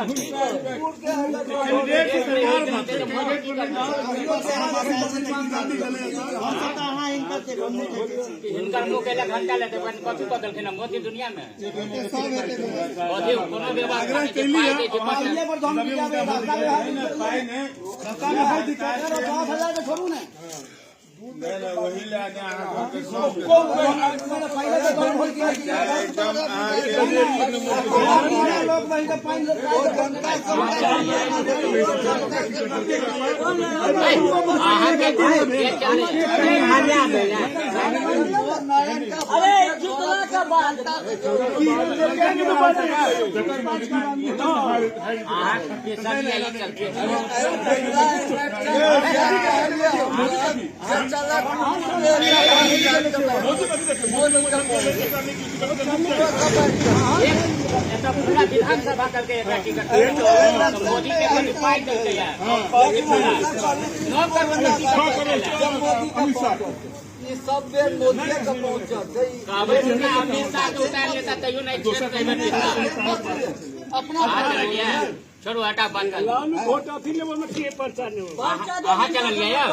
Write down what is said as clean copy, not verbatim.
करतै? कैंडिडेट सरकार बनतै, कैंडिडेट पर नहि। अहाँ हिनकर देख, हम नहि देखै छी। हिनकर मुँह कैला घंटा लेतै? कथी कऽ देलखिन मोदी दुनिया में? मोदी कोनो व्यवस्था नहि छै, पाइ दै छै। पाइये पर धन बियाबे, रास्ता में पाइ नहि। रास्ता में है दिक्कत। 5000 के छोड़ू ने। नहि, वही लए ने अहाँ के सब। पहिले तऽ धन होइत रहै। एकदम अहाँके लोक वही के पानि। अहाँके जे चलै। अरे, जीतला के बाद। अहाँ के सब यही चलते। एतऽ पूरा विधानसभा करके एकरा टिकट, मोदी के कनि पाइ देलकै, 9 करोड़ के टिकट देलकै। अमित शाह। ई सब बेर मोदीए के पहुंचत। कहबै कि अमित शाह के उतारि लेता, तैयो नहि छोड़ि देबै। अपना अहाँ चललियै? छोड़ू, हटा, बंद कर। वोट अथी लेबो में के पर्चा ने। अहाँ चललियै यौ?